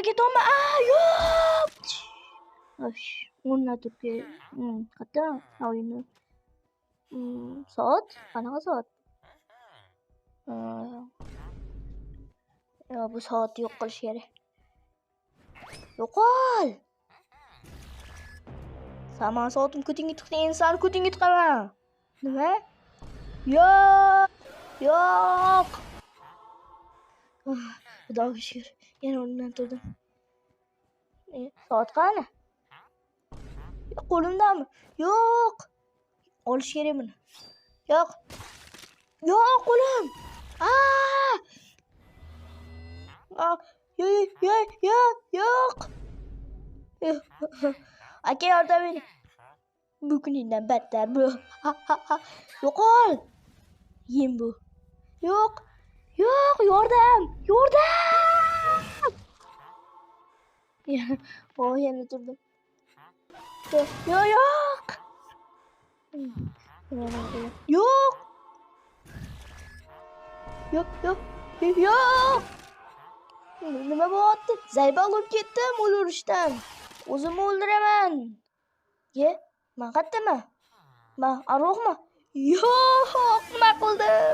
ketyapman. A, yo'q. Osh, o'rnidan turib qayerda? Ha, uyimda. Soat? Qanaqa soat? Yo, bu soatni yo'q qilish kerak. Yo'qol! San mani soatim ko'tingga tiqding, endi sani ko'tingga tiqaman. Nima? Yo'q! Yo'q! Xudoga shukur, yana o'rnimdan turdim. Soat qani? Qo'limdami? Yo'q! Olish kerak buni. Yo'q. Yo'q, qo'lim! Aa! Aa, yo'q, yo'q, yo'q, yo'q. Aka, yordam bering. Bu kuningdan battar bu. Yo'qol! Yem bu. Yo'q. Yo'q, yordam! Yordam! Oh, yana turdim. Yo'q, yo'q, yo'q. Yo'q. Yo'q, yo'q, yo'q. Nima bo'lyapti? Zayba olib ketdim o'ldirishdan. O'zimni o'ldiraman. Ye, man qayerdaman? Man arvohmi? Yo'q, nima qildim?